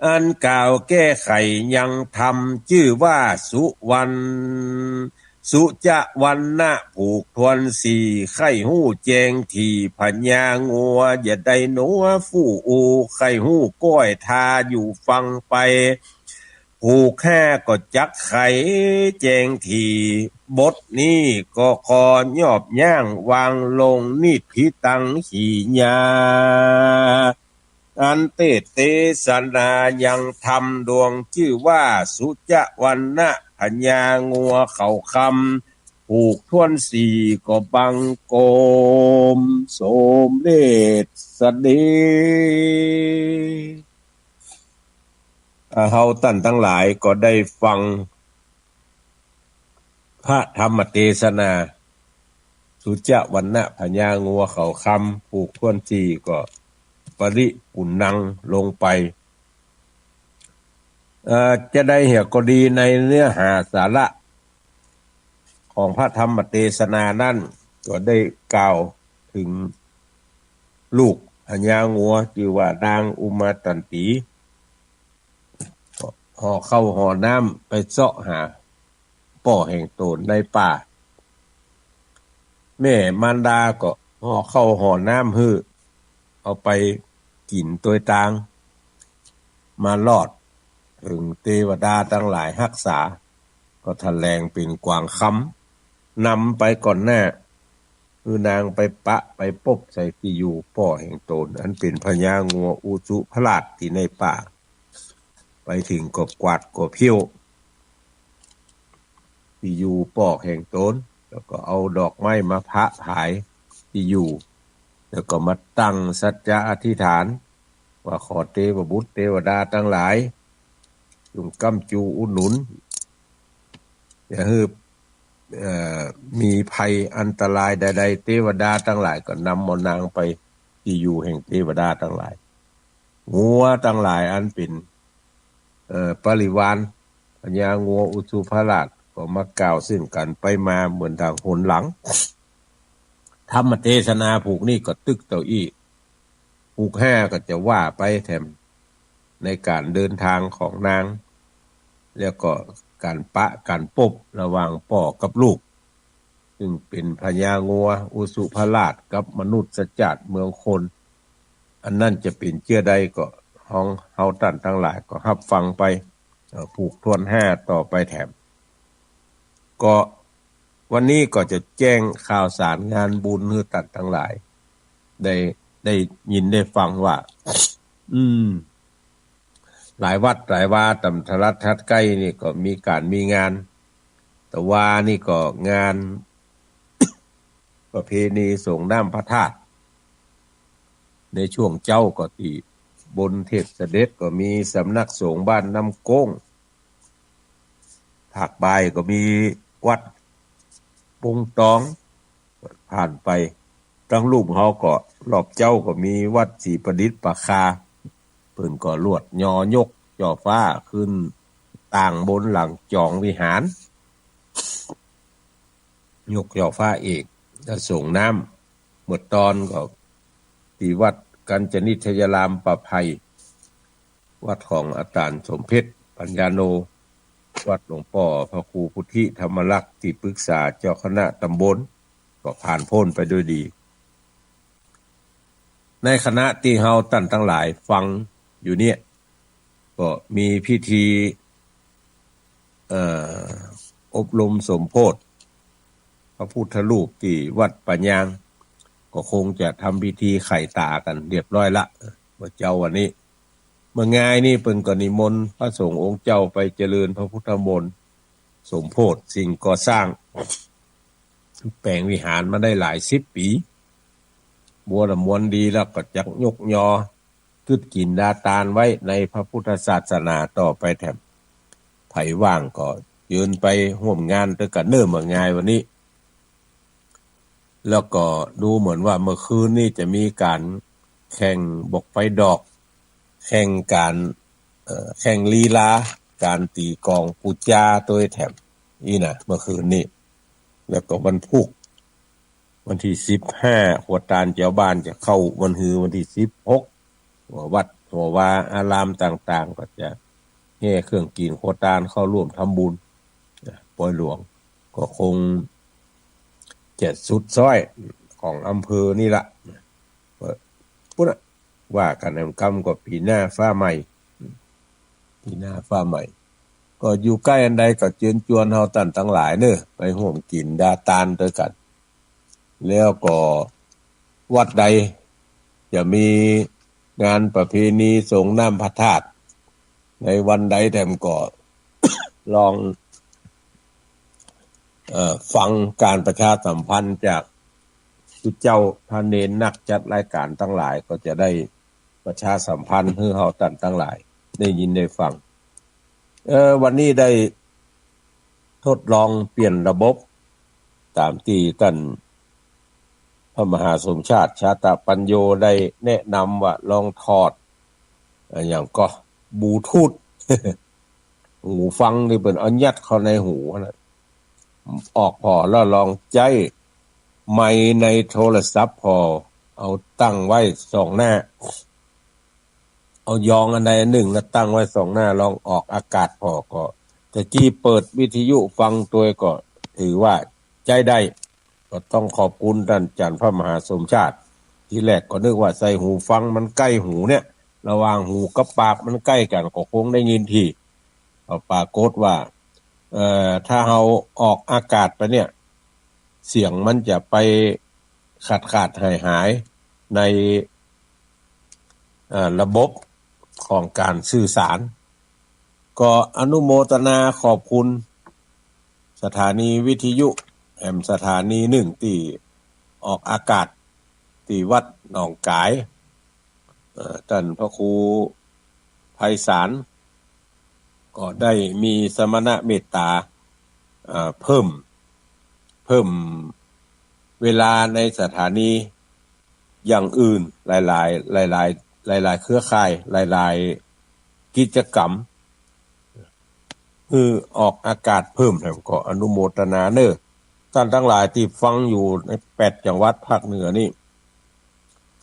อันกล่าวแก้ไขยังธรรมจื้อว่าสุวรรณ สุจวัณณะผูกถ้วนสี่ ใคร่ฮู้แจ้งถี่ ผญางัวอย่าได้หนัวฟู่อู้ ใคร่ฮู้ก้อยทาอยู่ฟังไป ผูกห้าก็จักไขแจ้งถี่ บทนี้ก็ขอยอบย่างวางลง นิฏฐิตัง ขีญา อันเตสน์เตสนายังธรรมดวงจื้อว่าสุจวัณณะ ผญางัวเขาคำ ผูกถ้วนสี่ ก็บังคมสมเร็จเสด็จ อ่า เฮาต้านตังหลายก็ได้ฟัง พระธรรมเตสนา สุจวัณณะ ผญางัวเขาคำ ผูกถ้วนสี่ ก็ปริปุณณังลงไป เอ่อ จะใดเหียก็ดี ในเนื้อหาสาระของพระธรรมเตสนานั้น ก็ได้กล่าวเถิงลูกผญางัว จื้อว่านางอุมาตันตี ห่อข้าวห่อน้ำไปเซาะหาป้อแห่งต๋นในป่า แม่มารดาก็ห่อข้าวห่อน้ำหื้อ เอาไปกิ๋นตวยตาง มารอดเถิงเตวดาตังหลายฮักษา ก็ถะแหลงเป๋นกวางคำ นำไปก่อนหน้า หื้อนางไปปะไปปบใส่ตี้อยู่ป้อแห่งต๋น อันเป๋นผญางัวอุสุภราชตี้ในป่า ไปเถิงก็กวาดก็เผี้ยวตี้อยู่ป้อแห่งต๋น แล้วก็เอาดอกไม้มาผะผายตี้อยู่ แล้วก็มาตั้งสัจจะอธิษฐาน ว่าขอเตวบุตรเตวดาตังหลาย จงก้ำจูอุดหนุน อย่าหื้อ เอ่อ มีภัยอันตรายใดๆ เตวดาตังหลายก็นำเอานางไปตี้อยู่แห่งเตวดาตังหลาย งัวตังหลายอันเป๋น เอ่อ บริวาร ผญางัวอุสุภราชก็มากล่าวเซิ่งกั๋นไปมาเหมือนดังหนหลัง ธรรมเตสนาผูกนี้ก็ตึกเต้าอี้ ผูกห้าก็จะว่าไปแถม ในก๋านเดินตางของนาง แล้วก็ก๋านปะก๋านปบระหว่างป้อกับลูก ซึ่งเป๋นผญางัวอุสุภราชกับมนุษย์สจาติเมืองคน อันนั้นจะเป๋นเจื้อใดก็ฮ้องเฮาต้านตังหลายก็ฮับฟังไป เอ่อ ผูกถ้วนห้าต่อไปแถม ก็วันนี้ก็จะแจ้งข่าวสารงานบุญหื้อต้านตังหลาย ได้ ได้ยินได้ฟังว่า อืม หลายวัดหลายวาต๋ามโทรทัศน์ใก้นี่ก็มีก๋านมีงาน แต่ว่านี่ก็งานประเพณีสรงน้ำพระธาตุ ในช่วงเจ๊าก็ตี้บนเทพเสด็จก็มีสำนักสงฆ์บ้านน้ำโก้ง ภาคบ่ายก็มีวัดปงตอง ผ่านไป ตังลุ่มเฮาก็รอบเจ๊าก็มีวัดศรีประดิษฐ์ป่าคา เปิ้นก็ลวดยอยกจ่อฟ้าขึ้นต่างบนหลังจองวิหาร ยกจ่อฟ้าเอก แล้วสรงน้ำ เมื่อตอนก็ตี้วัดกัญจนิทยารามป่าไผ่ วัดของอาจารย์สมเพชร ปัญญาโน วัดหลวงป้อพระครูพุทธิธรรมรักษ์ ตี้ปรึกษาเจ้าคณะต๋ำบล ก็ผ่านพ้นไปด้วยดี ในขณะตี้เฮาต้านตังหลายฟังอยู่เนี่ย ก็มีพิธี เอ่อ อบรมสมโภชน์พระพุทธรูปตี้วัดป่ายาง ก็คงจะทำพิธีไขต๋ากั๋นเรียบร้อยละ เมื่อเจ๊าวันนี้ เมื่องายนี่เปิ้นก็นิมนต์พระสงฆ์องค์เจ้าไปเจริญพระพุทธมนต์สมโภชน์สิ่งก่อสร้าง แป๋งวิหารมาได้หลายสิบปี๋ บัวละมวลดีแล้วก็จักยกยอ กึ๊ดกิ๋นดาตานไว้ในพระพุทธศาสนาต่อไปแถม ใผว่างก็เจิญไปฮ่วมงานตวยกั๋นเน่อ เมื่องายวันนี้ แล้วก็ดูเหมือนว่าเมื่อคืนนี้จะมีก๋านแข่งบกไฟดอก แข่งก๋าน เอ่อ แข่งลีลา ก๋านตี๋กลองปู๋จาตวยแถม นี่นะ เมื่อคืนนี้ แล้วก็วันพูก วันตี้สิบห้า ครัวตานเจ้าบ้านจะเข้าวันฮือวันตี้สิบหก หัววัดหัววาอารามต่างๆ ก็จะแห่เครื่องกิ๋นครัวตานเข้าร่วมทำบุญ นะ ปอยหลวง ก็คงจะสุดซ้อยของอำเภอนี่ละ ก็ ปุ้นน่ะ ว่ากั๋นแหมกำก็ปี๋หน้าฟ้าใหม่ ปี๋หน้าฟ้าใหม่ ก็อยู่ใก้อันใดก็เจิญจวนเฮาต้านตังหลายเน่อ ไปฮ่วมกิ๋นดาตานตวยกั๋น แล้วก็วัดใดจะมีงานประเพณีสรงน้ำพระธาตุในวันใดแถมก็ ลอง เอ่อ ฟังการประชาสัมพันธ์จากผู้เจ้าพระเณรนักจัดรายก๋านตังหลาย ก็จะได้ประชาสัมพันธ์หื้อเฮาต้านตังหลายได้ยินได้ฟัง เอ่อ วันนี้ได้ทดลองเปลี่ยนระบบ ต๋ามตี้ต้านพระมหาสมชาติ ชาตะปัญโญ ได้แนะนำว่าลองถอด อะหยังก็ บลูทูธ หูฟังตี้เปิ้นเอายัดเข้าในหูน่ะ ออกผ่อแล้วลองใจ๊ไมค์ในโทรศัพท์ผ่อ เอาตั้งไว้ส่องหน้า เอายองอันใดอันนึ่งแล้วตั้งไว้ส่องหน้า ลองออกอากาศผ่อก็ ตะกี้เปิดวิทยุฟังตวยก็ถือว่าใจ๊ได้ ก็ต้องขอบคุณต้านอาจ๋ารย์พระมหาสมชาติ ทีแรกก็นึกว่าใส่หูฟังมันใก้หูเนี่ย ระหว่างหูกับปากมันใก้กั๋นก็คงได้ยินถี่ ก็ปรากฏว่า เอ่อ ถ้าเฮาออกอากาศไปเนี่ย เสียงมันจะไปขาดๆ หายๆ ใน เอ่อ ระบบของการสื่อสาร ก็อนุโมทนาขอบคุณสถานีวิทยุแหมสถานีนึ่งตี้ออกอากาศตี้วัดหนองก๋าย เอ่อ ต้านพระครูไพศาล ก็ได้มีสมณเมตต๋า เอ่อ เพิ่ม เพิ่มเวลาในสถานีอย่างอื่นหลายๆ หลายๆ หลายๆ เครือข่าย หลายๆ กิจกรรม หื้อออกอากาศเพิ่มแถมก็อนุโมทนาเน่อ ต้านตังหลายตี้ฟังอยู่ในแปดจังหวัดภาคเหนือนี่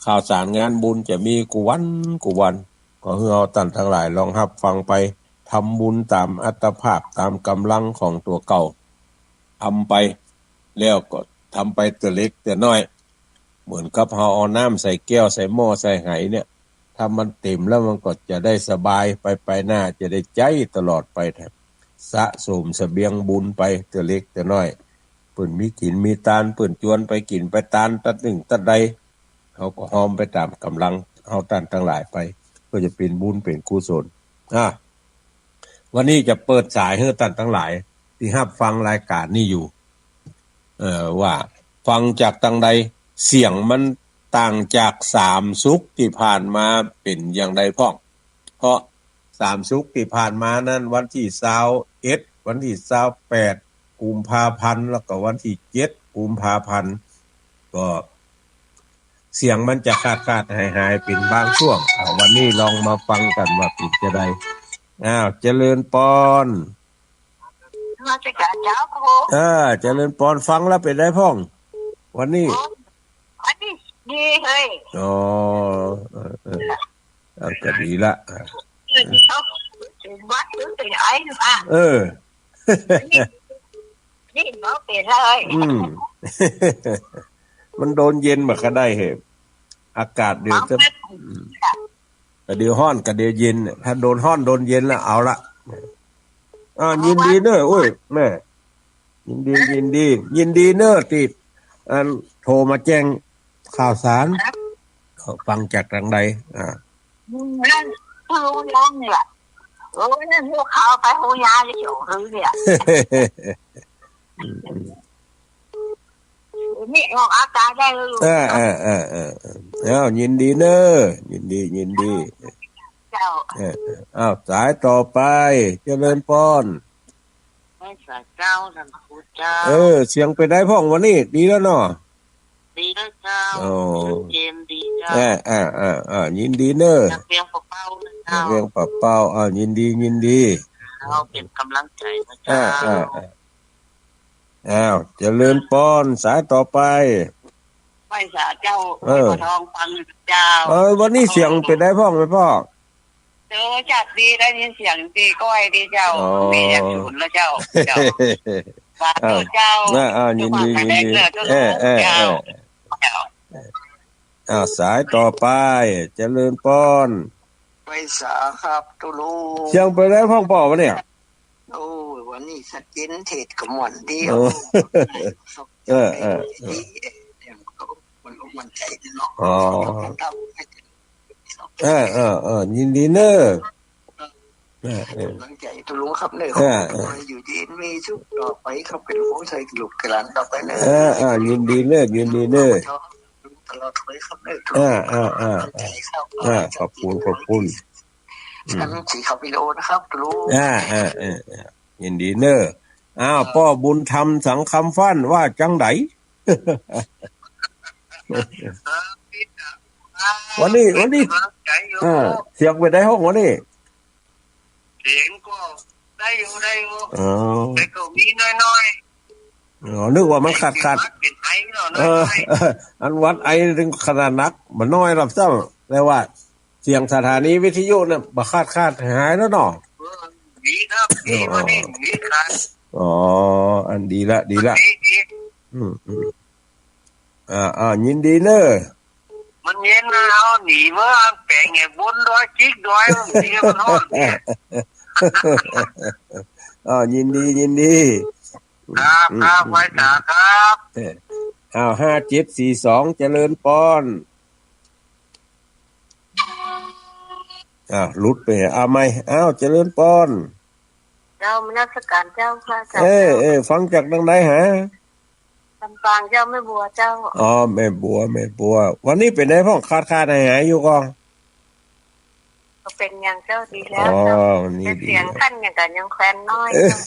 ข่าวสารงานบุญจะมีกู้วันกู้วัน ก็หื้อเฮาต้านตังหลายลองฮับฟังไป ทำบุญต๋ามอัตภาพต๋ามก๋ำลังของตั๋วเก่า ทำไป แล้วก็ทำไปเตื้อเล็กเตื้อน้อย เหมือนกับเฮาเอาน้ำใส่แก้วใส่หม้อใส่ไหเนี่ย ถ้ามันเต็มแล้วมันก็จะได้สบายไป ไปหน้าจะได้ใจ๊ตลอดไปแถม สะสมเสบียงบุญไปเตื้อเล็กเตื้อน้อย เปิ้นมีกิ๋นมีตาน เปิ้นจวนไปกิ๋นไปตานตั๊ดนึ่งตั๊ดใด เฮาก็ฮอมไปต๋ามก๋ำลังเฮาต้านตังหลายไป เปื้อจะเป๋นบุญเป๋นกุศล อ่า วันนี้จะเปิดสายหื้อต้านตังหลายตี้ฮับฟังรายก๋านนี้อยู่ เอ่อ ว่าฟังจากตางใด เสียงมันต่างจากสามศุกร์ตี้ผ่านมาเป๋นอย่างใดพ่อง เพราะสามศุกร์ตี้ผ่านมานั้น วันตี้ซาวเอ็ด วันตี้ซาวแปด กุมภาพันธ์ แล้วก็วันตี้เจ็ด กุมภาพันธ์ ก็เสียงมันจะขาดๆ หายๆ เป๋นบางช่วง อ่า วันนี้ลองมาฟังกั๋นว่าเป๋นจะใด อ้าว เจริญปอน นมัสก๋านเจ้า พระครู เออ เจริญปอน ฟังแล้วเป๋นใดพ่อง วันนี้ โอ้ วันนี้ดีเฮ้ย อ๋อ เออ เออ เอาก็ดีละ เออ เป๋นหวัดหรือเป๋นไอหรือเปล่า เออ นี่ นี่บ่เป๋นเลย อืม มันโดนเย็นบ่าก็ได้เหอะ อากาศเดี๋ยวจะ อืม ก็เดี๋ยวฮ้อนก็เดี๋ยวเย็น ถ้าโดนฮ้อนโดนเย็นแล้วเอาละ อ่า ยินดีเน่อ โอ้ย แม่ ยินดี ยินดี ยินดีเน่อตี้ อัน โทรมาแจ้งข่าวสาร ครับ ก็ฟังจากตางใด อ่า อืม นั่นคือเรื่องนี่แหละ โอ้ย นั่นหัวข่าวไปหัวยาเลย เดี๋ยวคือเนี่ย อืม อืม นี่ออกอากาศได้เลย เออ เออ เออ เออ เออ อ้าว ยินดีเน่อ ยินดี ยินดี เจ้า เออ เออ อ้าว สายต่อไป เจริญปอน นมัสก๋านเจ้า ต้านพระครูเจ้า เออ เสียงเป๋นใดพ่องวันนี้ ดีแล้วเนาะ ดีแล้วเจ้า โอ้ เย็นดีเจ้า เออ เออ เออ เออ ยินดีเน่อ จากเวียงป่าเป้านะเจ้า เวียงป่าเป้า อ่า ยินดี ยินดี เอาเป๋นก๋ำลังใจ๋นะเจ้า อ่า อ่า อ่า อ้าว เจริญปอน สายต่อไป ไหว้สาเจ้า เออ พ่อทองปังเจ้า เออ วันนี้เสียงเป๋นใดพ่องแม่ป้อ เออ จัดดี ได้ยินเสียงดีก้อยดีเจ้า อ๋อ มีอย่างศูนย์แล้วเจ้า เจ้า สาธุเจ้า อ่า อ่า ยินดี ยินดี เจ้า เออ เออ เจ้า เออ เจ้า อ่า สายต่อไป เจริญปอน ไหว้สาครับตุ๊ลุง เสียงเป๋นใดพ่องป้อวันนี้ โอ้ วันนี้ชัดเจน เทศน์ก็ม่วนดี โอ้ เออ เออ เออ ดี เออ มันก็มั่นอกมั่นใจ๋เนาะ อ๋อ ครับ เออ เออ เออ ยินดีเน้อ เออ เออ กำลังใจ๋ตุ๊ลุงครับเน้อ เออ เออ ขอให้อยู่เย็นมีสุขต่อไปครับ เป๋นกำลังใจ๋ลูกหลานต่อไปเน้อ เออ เออ ยินดีเน้อ ยินดีเน้อ ตลอดไปครับเน้อ เออ เออ เออ กำลังใจ๋ครับ เออ ขอบคุณ ขอบคุณ อืม ฉันสีขาววิดีโอนะครับตุ๊ลุง อ่า อ่า เออ เออ ยินดีเน้อ อ้าว ป้อบุญธรรมสังคำฟั่นว่าจังใด วันนี้ วันนี้ กำลังใจ๋อยู่ อ่า เสียงเป๋นใดพ่องวันนี้ เสียงก็ได้อยู่ ได้อยู่ อ๋อ แต่ก็มีน้อยๆ อ๋อ นึกว่ามันขาดๆ เป๋นไอเนาะ เออ น้อยๆ อันหวัดไอนี่ขนาดนัก บ่น้อยหรอกซ้ำ แต่ว่าเสียงสถานีวิทยุเนี่ยบ่ขาดๆ หายๆ แล้วเนาะ เออ ดีครับ ดี อ๋อ วันนี้ดีครับ อ๋อ อันดีละ ดีละ ดี ดี อืม อืม อ่า อ่า ยินดีเน้อ มันเย็นนะ เอาหนีเมื่อแป๋งไอ้บนดอยจิกดอย มันเสียมันฮ้อนเนี่ย อ่า ยินดี ยินดี ครับ อืม ครับ อืม ไหว้สาครับ เออ อ้าว ห้าเจ็ดสี่สอง เจริญปอน อ้าว หลุดไป เอาใหม่ อ้าว เจริญปอน เจ้า นมัสการเจ้าค่ะ เออ เจ้า เออ ฟังจากตางใดฮะ ลำปางเจ้า แม่บัวเจ้า อ๋อ แม่บัว แม่บัว วันนี้เป๋นใดพ่อง ขาดๆ หายๆ อยู่ก่อ ก็เป๋นอย่างเจ้า ดีแล้วเจ้า อ๋อ นี่ แต่เสียง ดีแล้ว คันอย่างกั๋นยังแควนน้อยเจ้า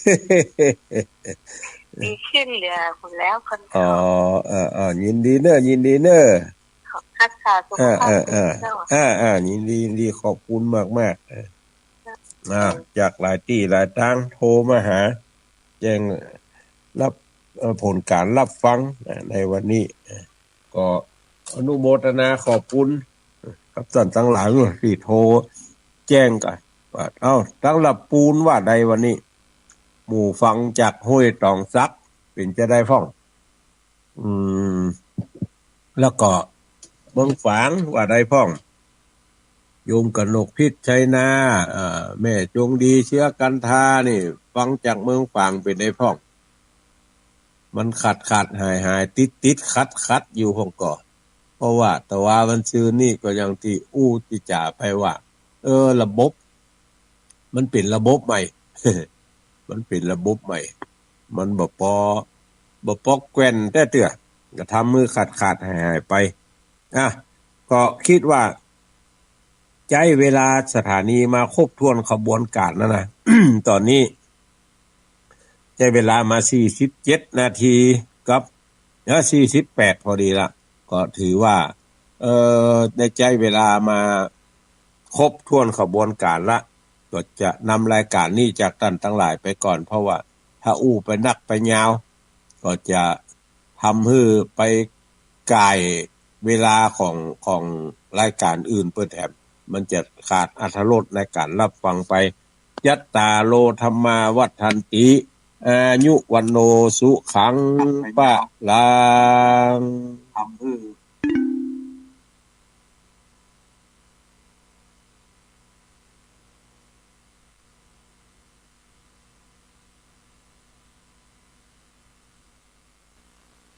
ดีขึ้นเหลือพุ้นแล้วคน อ๋อ เออ เออ ยินดีเน้อ ยินดีเน้อ ขอบคุณค่ะ สุขภาพ เออ เออ ดีเจ้า เออ เออ ยินดี ยินดี ขอบคุณมากๆ เออ อ่า จากหลายตี้หลายตางโทรมาหา แจ้งรับ เอ่อ ผลก๋านรับฟัง อ่า ในวันนี้ อ่า ก็อนุโมทนาขอบคุณ ครับ ต้านตังหลายตี้โทรแจ้งกั๋นว่า เอ้า ตังลำปูนว่าใดวันนี้ หมู่ฟังจากห้วยตองสัก เป๋นจาใดพ่อง อืม แล้วก็เมืองฝางว่าใดพ่อง โยมกนกพิชชัยนา เอ่อ แม่จงดีเชื้อกันทานี่ ฟังจากเมืองฝางเป๋นใดพ่อง มันขาดๆ หายๆ ติดๆ ขัดๆ อยู่พ่องก่อ เพราะว่าตะวาวันซืนนี่ก็อย่างตี้อู้ตี้จ๋าไปว่า เออ ระบบ มันเป๋นระบบใหม่ มันเป๋นระบบใหม่ มันบ่ปอ บ่ปอแกว่นแต๊เตื้อ ก็ทำหื้อขาดๆ หายๆ ไป อ่ะ ก็กึ๊ดว่า ใจ๊เวลาสถานีมาครบถ้วนขบวนก๋านแล้วนะ ต๋อนนี้ ใจ๊เวลามาสี่สิบเจ็ดนาทีกับ เอ้อ สี่สิบแปดพอดีละ ก็ถือว่า เอ่อ ได้ใจ๊เวลามาครบถ้วนขบวนก๋านละ ก็จะนำรายก๋านนี้จากต้านตังหลายไปก่อน เพราะว่าถ้าอู้ไปนักไปยาว ก็จะทำหื้อไปก่ายเวลาของ ของรายก๋านอื่นเปิ้นแถม มันจะขาดอรรถรสในก๋านรับฟังไป ยัตตาโร ธัมมา วัฑฒันติ อายุ วัณโณ สุขัง พะลัง ทำหื้อ